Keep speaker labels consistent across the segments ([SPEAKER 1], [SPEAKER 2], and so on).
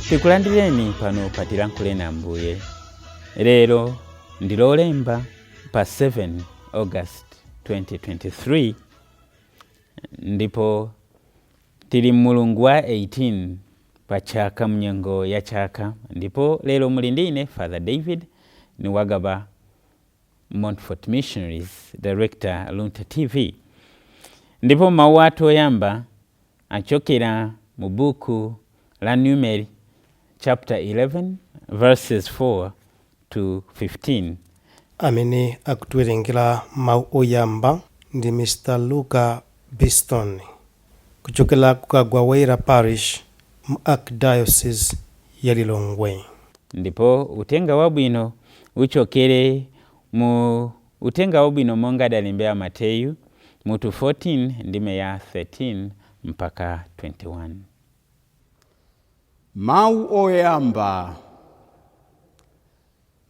[SPEAKER 1] Tikulandireni pano pa Tilankhuleni Ambuye. Lero ndi Lolemba pa 7 August 2023 ndipo tili mulungu wa 18 pa chaka, mnyengo ya chaka, ndipo lero muli ndi ine Father David Niwagaba, Montfort Missionaries Director, Luntha TV. Ndipo mawu athu oyamba achokera mu buku la Numeri chapter 11 verses 4 to 15.
[SPEAKER 2] Amene akutiwerengera mawu oyamba ndi Mr. Luka Biston kuchokera ku Kagwawera Parish mu Archdiocese ya Lilongwe.
[SPEAKER 1] Ndipo uthenga wabwino uchokere mu Uthenga Wabwino monga adalembera Mateyu, mutu 14 ndime ya 13 mpaka 21.
[SPEAKER 3] Mawu oyamba.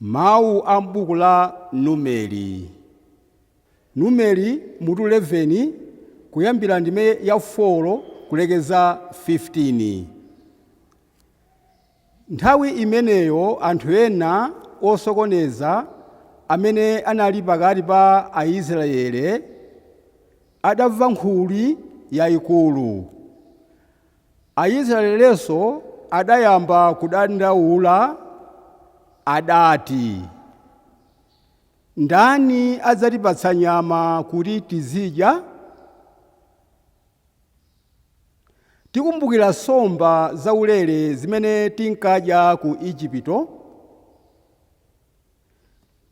[SPEAKER 3] Mawu a m'buku la Numeri. Numeri mutu 11 kuyambira ndime ya 4 kulekeza 15. Nthawi imeneyo anthu ena osokoneza amene anali pakati pa Aisraele adamva nkhuli yaikulu. Aisraelenso adayamba kudandaula, adati, Ndani adzatipatsa nyama kuti tizidya? Tikumbukira nsomba zaulere zimene tinkadya ku Ejipito,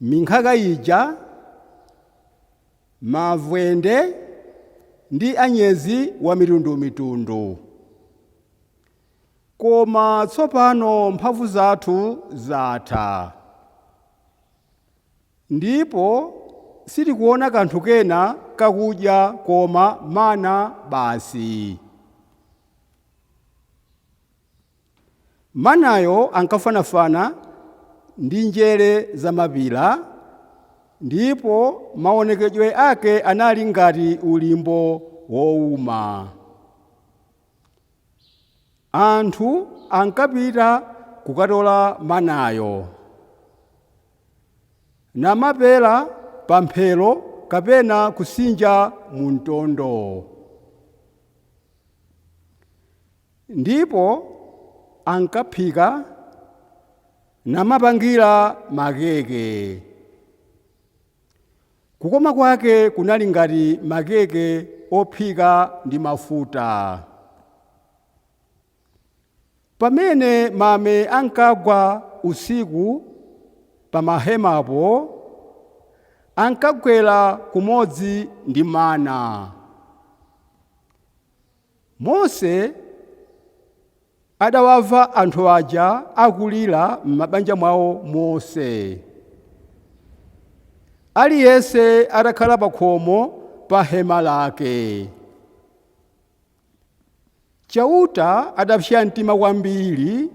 [SPEAKER 3] minkhaka ija, mavwende ndi anyezi wamitundumitundu. Koma tsopano mphamvu zathu zatha, ndipo sitikuona kanthu kena kakudya koma mana basi. Manayo ankafanafana ndi njere zamapira, ndipo maonekedwe ake anali ngati ulimbo wouma. Anthu ankapita kukatola manayo, namapera pa mphero kapena kusinja mu mtondo. Ndipo ankaphika namapangira makeke. Kukoma kwake kunali ngati makeke ophika ndi mafuta. Pamene mame ankagwa usiku pa mahemapo, ankagwera kumodzi ndi mana. Mose adawamva anthu aja akulira m'mabanja mwao monse, aliyense atakhala pakhomo pa hema lake. Chauta adapsa mtima kwambiri,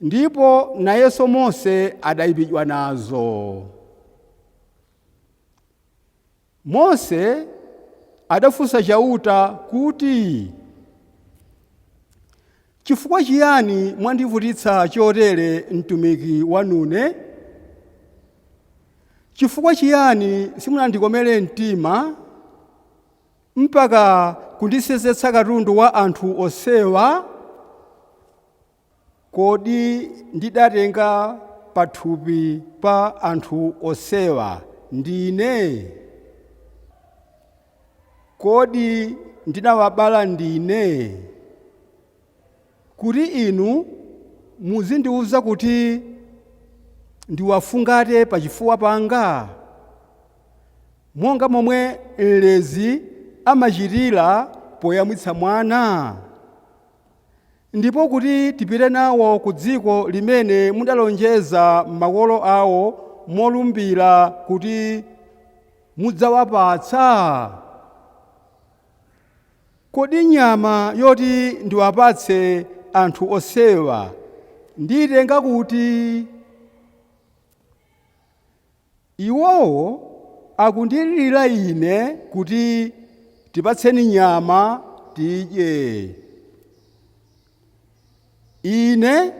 [SPEAKER 3] ndipo nayenso Mose adaipidwa nazo. Mose adafunsa Chauta kuti, Chifukwa chiyani mwandivutitsa chotere mtumiki wanune? Chifukwa chiyani simunandikomere mtima, mpaka kundisenzetsa katundu wa anthu onsewa? Kodi ndidatenga pathupi pa anthu onsewa ndine? Kodi ndidawabala ndine, kuti inu muzindiwuza kuti ndiwafungate pachifuwa panga, monga momwe mlezi amachitira poyamwitsa mwana? Ndipo kuti tipite nawo ku dziko limene mudalonjeza makolo awo molumbira kuti mudzawapatsa? Kodi nyama yoti ndiwapatse anthu onsewa ndiitenga kuti? Iwowo Akundilirira ine kuti tipatseni nyama tidye. Ine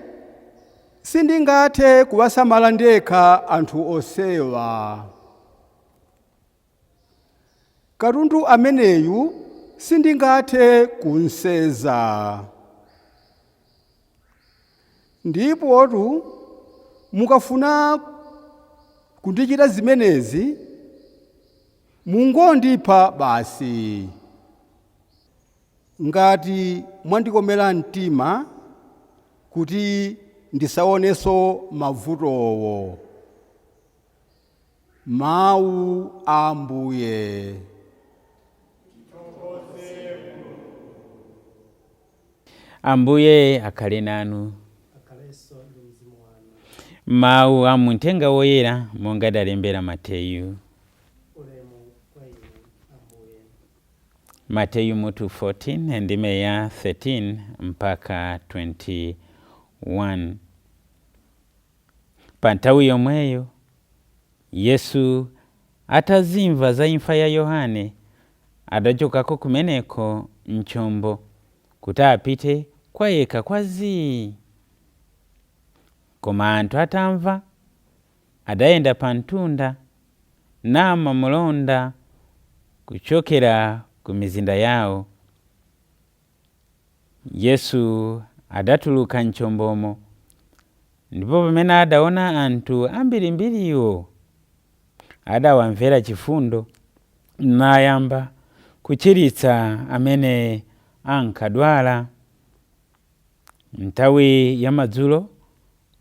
[SPEAKER 3] sindingathe kuwasamala ndekha anthu onsewa. Katundu ameneyu sindingathe kumsenza. Ndipotu mukafuna kundichita zimenezi, mungondipha basi. Ngati mwandikomera mtima kuti ndisaonenso mavutowo. Mawu a Ambuye.
[SPEAKER 1] Ambuye akhale nanu. Mawu a muthenga woyera monga adalembera Mateyu. Mateyu mutu 14 ndime ya 13 mpaka 21. Pa nthawi yomweyo Yesu atazimva za imfa ya Yohane, adachokako kumeneko mchombo kuti apite kwa yekha kwa zii. Koma anthu atamva, adayenda pa mtunda namamulonda kuchokera ku mizinda yawo. Yesu adatuluka mchombomo, ndipo pamene adaona anthu ambirimbiriwo, adawamvera chifundo nayamba kuchiritsa amene ankadwala. Nthawi ya madzulo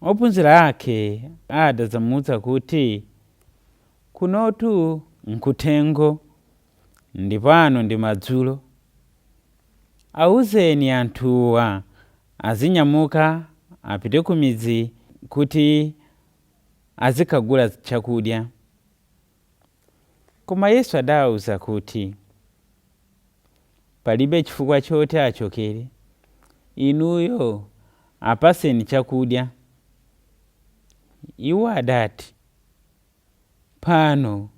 [SPEAKER 1] ophunzira ake adadzamuwuza kuti, kunotu nkuthengo ndipo ano ndi madzulo. Awuzeni anthuwa azinyamuka apite ku midzi kuti azikagula chakudya. Koma Yesu adawawuza kuti, palibe chifukwa choti achokere, inuyo apaseni chakudya. Iwo adati, pano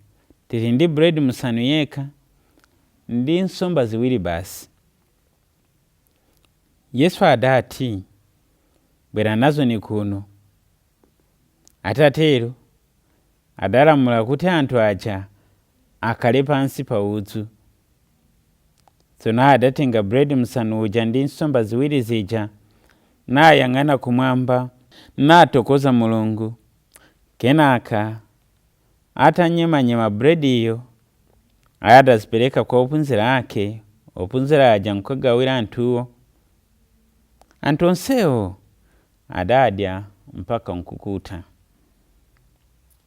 [SPEAKER 1] tili ndi buledi musanu yekha ndi nsomba ziwiri basi. Yesu adati, bwera nazoni kuno. Atatero adalamula kuti anthu aja akhale pansi pa udzu. Tsono adatenga buledi musanu uja ndi nsomba ziwiri zija, nayang'ana kumwamba, nathokoza Mulungu. Kenaka atanyemanyema bulediyo, adazipereka kwa ophunzira ake, ophunzira aja nkugawira anthuwo. Anthu onsewo adadya mpaka nkukuta.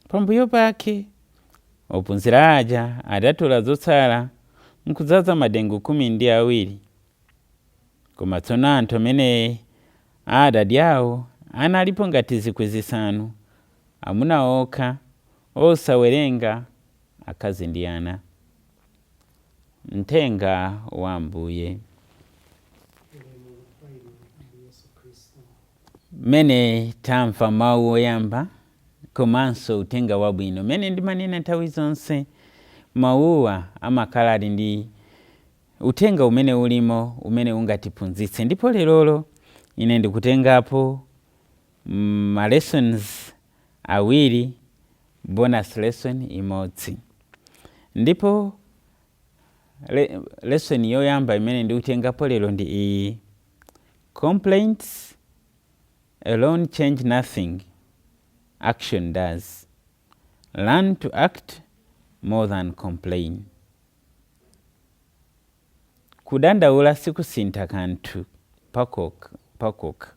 [SPEAKER 1] Pambuyo pake ophunzira aja adatola zotsala nkudzaza madengu 12. Koma tsono anthu amene adadyawo analipo ngati 5,000, amuna okha, osawerenga akazi ndi ana. Mthenga wa Ambuye. Mene tamva mawu oyamba komanso uthenga wabwino, mene ndimanena nthawi zonse, mawuwa amakhala ali ndi uthenga umene ulimo umene ungatiphunzitse. Ndipo lerolo ine ndikutengapo ma lessons awiri, bonus lesson imodzi. Ndipo lesson yoyamba imene ndikutengapo lero ndi iyi: complaints alone change nothing, action does. Learn to act more than complain. Kudandaula sikusintha kanthu pakoka,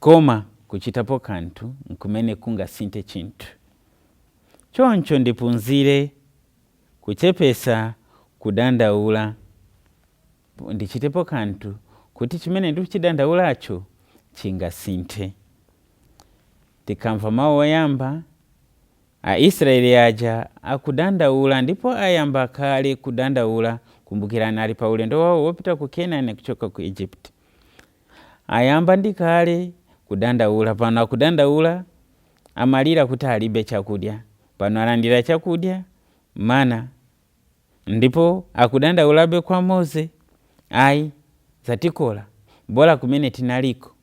[SPEAKER 1] koma kuchitapo kanthu nkumene kungasinthe chinthu. Choncho ndiphunzire kuchepesa kudandaula, ndichitepo kanthu kuti chimene ndikuchidandaulacho chingasinthe. Tikamva mawu oyamba, Aisraeli aja akudandaula ndipo ayamba kale kudandaula. Kumbukirani ali pa ulendo wawo wopita ku Kenani kuchoka ku Egypt. Ayamba ndi kale kudandaula. Pano akudandaula, amalira kuti alibe chakudya. Pano alandira chakudya mana, ndipo akudandaulabe kwa Mose, ayi, zatikola, bola kumene tinaliko.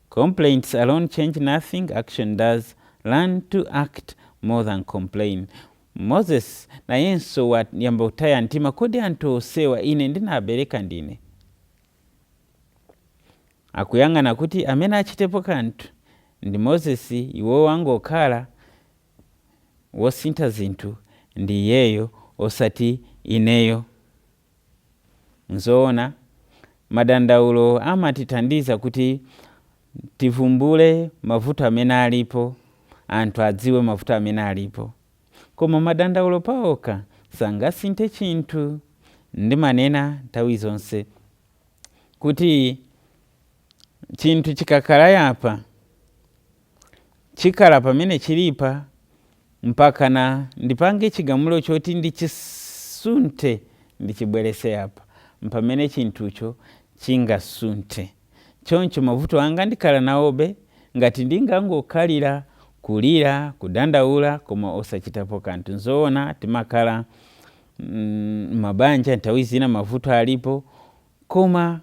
[SPEAKER 1] Complaints alone change nothing, action does. Learn to act more than complain. Moses nayenso wayamba kutaya mtima, kodi anthu osewa ine ndinabereka ndine? Akuyang'ana kuti amene achitepo kanthu ndi Moses, iwo wangokhala wosintha zinthu ndi iyeyo osati ineyo. Nzoona, madandaulo amatithandiza kuti tivumbule mavuto amene alipo, anthu adziwe mavuto amene alipo, koma madandaulo paokha sangasinthe chinthu. Ndimanena nthawi zonse kuti chinthu chikakhala yapa, chikhala pamene chilipa mpaka na ndipange chigamulo choti ndichisunthe, ndichibwerese apa, mpamene chinthucho chingasunthe. Choncho mavuto anga ndikhala nawobe ngati ndingangokhalira kulira, kudandaula, koma osachitapo kanthu. Nzoona, timakhala mabanja, nthawi zina mavuto alipo, koma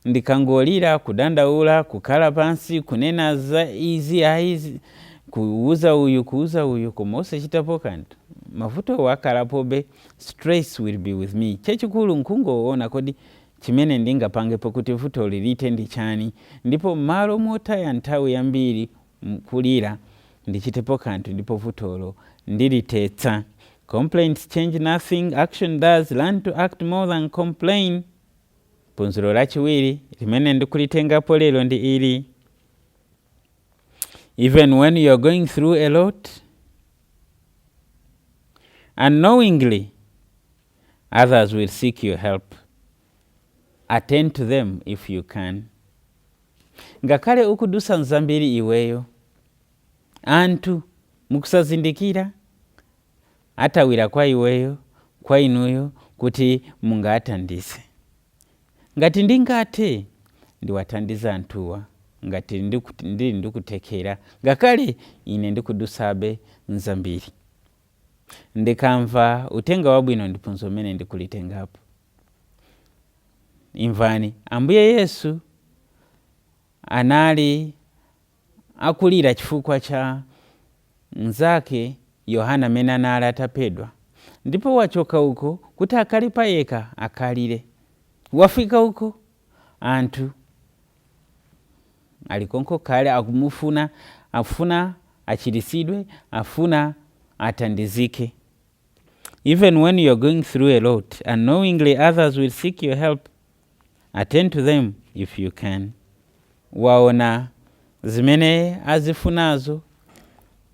[SPEAKER 1] ndikangolira, kudandaula, kukhala pansi kunena za izi, ayi, kuuza uyu, kuuza uyu, koma osachitapo kanthu, mavuto akhalapobe. Stress will be with me. Chachikulu nkungoona kodi chimene ndingapangepo kuti vuto lilite ndi chani, ndipo malo motaya nthawi yambiri kulira, ndichitepo kanthu ndipo vutolo ndilitetsa. Complaints change nothing, action does. Learn to act more than complain. Phunziro lachiwiri limene ndikulitengapo lero ndi ili: even when you are going through a lot, unknowingly others will seek your help. Attend to them if you can. Ngakhale ukudusa nzambiri iweyo, anthu mukusazindikira atawira kwa iweyo, kwa inuyo, kuti mungathandize. Ngati ndingathe, ndiwathandiza anthuwa, ngati ndili ndikuthekera, ngakhale ine ndikudusabe nzambiri. Ndikamva uthenga wabwino, ndi phunziro umene ndikulitengapo. Imvani, Ambuye Yesu anali akulira chifukwa cha mnzake Yohana amene anali ataphedwa, ndipo wachoka uko kuti akhale payekha akalire. Wafika uko, anthu alikonko kale akumufuna, afuna achiritsidwe, afuna athandizike. Even when you are going through a lot, unknowingly others will seek your help. Attend to them if you can. Waona zimene azifunazo,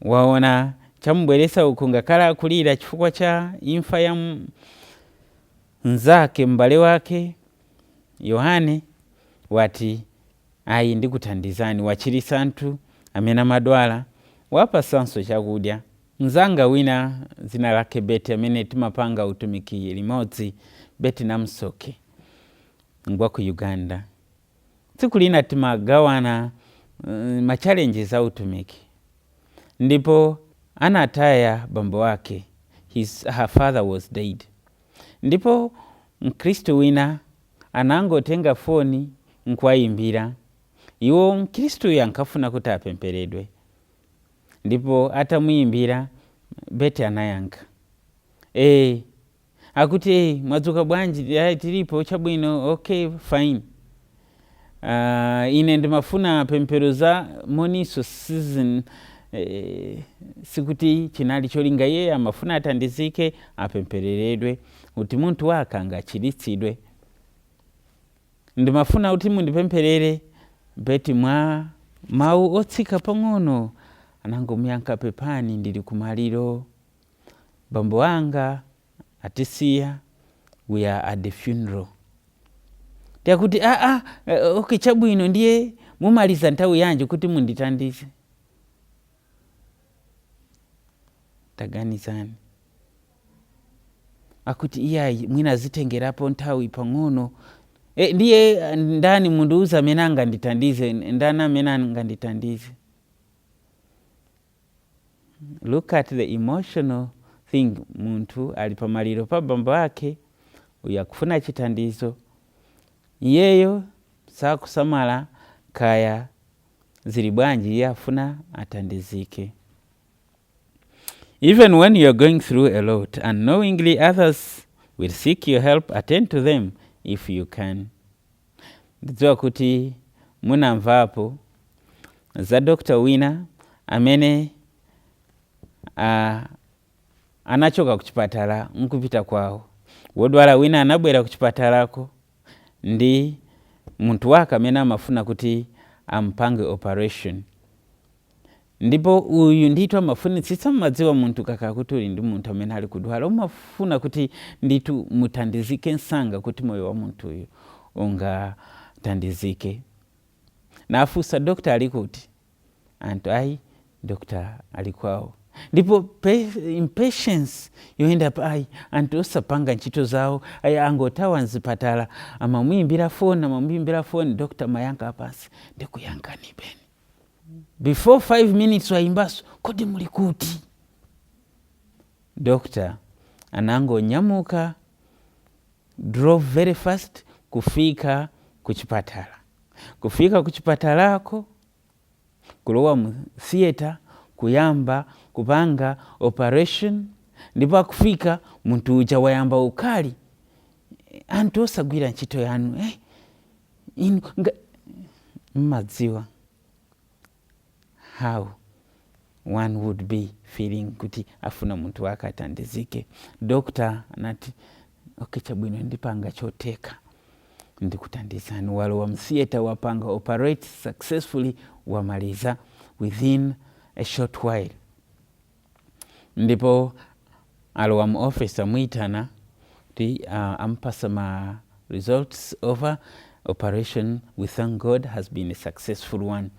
[SPEAKER 1] waona chamubweresa uku, ngakhale akulira chifukwa cha imfa ya mnzake, m'bale wake Yohane, wati, ayi, ndikuthandizani. Wachirisa anthu amene amadwala, wapasanso chakudya. Mzanga wina dzina lake Beti, amene timapanga utumiki limodzi, Beti Namsoke, ngwa ku Uganda. Tsiku lina timagawana ma challenges a utumiki, ndipo anataya bambo ake. Her father was dead, ndipo Mkhristu wina anangotenga foni nkuwayimbira iwo. Mkhristuyo ankafuna kuti apemperedwe, ndipo atamuyimbira, Beti anayankha. Akuti, "Mwadzuka bwanji?" "Ayi, tilipo chabwino." "Okay, fine. Ine ndimafuna pemphero za moniso season." Sikuti chinali cholinga, iye amafuna athandizike, apemphereredwe kuti munthu wake angachiritsidwe. "Ndimafuna kuti mundipempherere." Beti mwa mawu otsika pang'ono anangomuyankha, "Pepani, ndili kumaliro, bambo anga atisiya, we are at the funeral." Tiyakuti, "Aa, okay, chabwino, ndiye mumaliza nthawi yanji kuti mundithandize?" Taganizani, akuti, "Iyayi, mwina azitengerapo nthawi pang'ono." "Ndiye ndani? Mundiuza amene angandithandize. Ndani amene angandithandize?" Look at the emotional thing. Munthu ali pamaliro pa bambo ake, uyu akufuna chithandizo, iyeyo sakusamala kaya zili bwanji, iye afuna athandizike. Even when you are going through a lot, unknowingly others will seek your help. Attend to them if you can. Ndidziwa kuti munamvapo za Dr wina amene anachoka kuchipatala nkupita kwawo. Wodwala wina anabwera kuchipatalako ndi munthu wake amene amafuna kuti ampange operation, ndipo uyu ndithu amafunitsitsa. Mmadziwa munthu kaka kuti uli ndi munthu amene ali kudwala, umafuna kuti ndithu muthandizike msanga kuti moyo wa munthu uyu ungathandizike. Nafunsa, "Doctor ali kuti?" Anthu, "Ayi, doctor ali kwawo." Ndipo impatience yoyenda pa, ayi, anthu osapanga ntchito zawo, ayi, angothawa mzipatala. Amamuyimbira foni, amamuyimbira foni, doctor mayankha apasi, "Ndikuyankhani beni." Before 5 minutes wayimbaso, "Kodi muli kuti?" Doctor anangonyamuka, drove very fast kufika kuchipatala. Kufika kuchipatalako, kulowa mu theatre, kuyamba kupanga operation. Ndipo akufika, munthu uja wayamba ukali, "Anthu osagwira ntchito yanu, eh? Inu mmadziwa how one would be feeling kuti afuna munthu wake athandizike. Doctor anati, "Okay, chabwino, ndipanga chotheka, ndikuthandizani." Walowa mu theatre, wapanga operate successfully, wamaliza within a short while. Ndipo alowa mu office, amuyitana kuti ampasa ma results over operation. "We thank God, has been a successful one.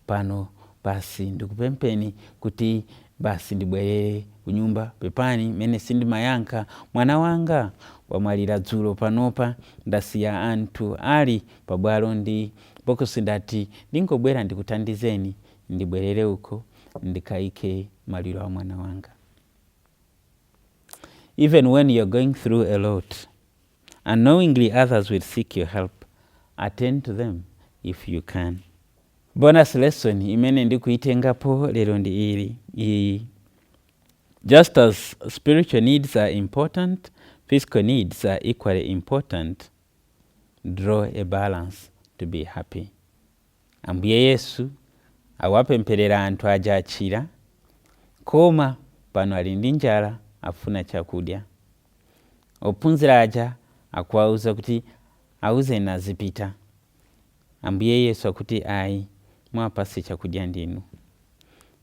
[SPEAKER 1] Pano basi ndikupempheni kuti basi ndibwerere kunyumba. Pepani mene sindimayankha, mwana wanga wamwalira dzulo. Panopa ndasiya anthu ali pabwalo ndi bokosi, ndati ndingobwera ndikuthandizeni, ndibwerere uko ndikayike maliro a mwana wanga." Even when you're going through a lot, unknowingly others will seek your help. Attend to them if you can. Bonus lesson imene ndikuitengapo lero ndi ili iyi: just as spiritual needs are important, physical needs are equally important. Draw a balance to be happy. Ambuye Yesu awapempherera anthu aja, achira, koma pano ali ndi njala, afuna chakudya. Ophunzira aja akuwauza kuti auzeni azipita. Ambuye Yesu akuti, "Ayi, mwapase chakudya ndinu."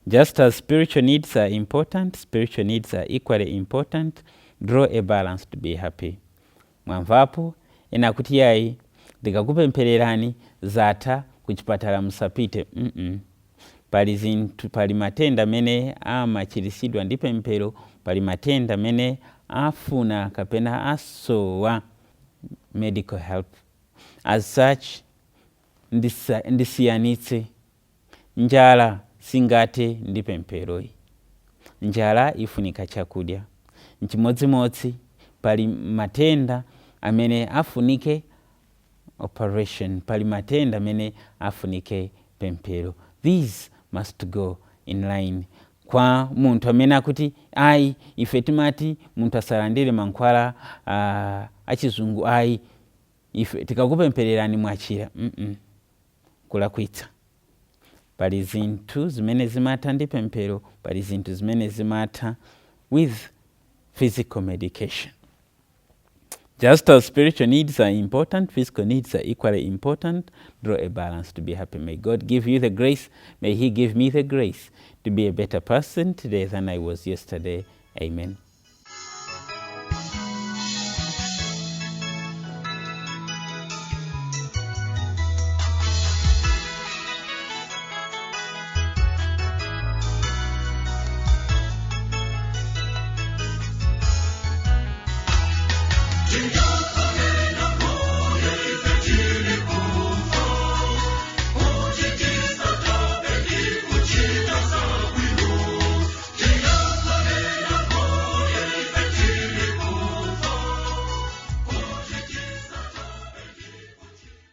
[SPEAKER 1] Just as spiritual needs are important, spiritual needs are equally important. Draw a balance to be happy. Mwamvapo ena akuti, "Yayi, ndikakupemphererani zatha, kuchipatala musapite." Pali zinthu, pali matenda amene amachiritsidwa ndi pemphero, pali matenda amene afuna kapena asowa medical help. As such, ndisiyanitse. Njala singathe ndi pempheroyi, njala ifunika chakudya. Nchimodzimodzi pali matenda amene afunike operation, pali matenda amene afunike pemphero. These must go in line. Kwa munthu amene akuti, "Ayi, ife timati munthu asalandire mankhwala achizungu, ayi, ife tikakupemphererani mwachira," Kulakwitsa. Pali zinthu zimene zimatha ndi pemphero, pali zinthu zimene zimatha with physical medication. Just as spiritual needs are important, physical needs are equally important. Draw a balance to be happy. May God give you the grace, may He give me the grace to be a better person today than I was yesterday. Amen.
[SPEAKER 4] To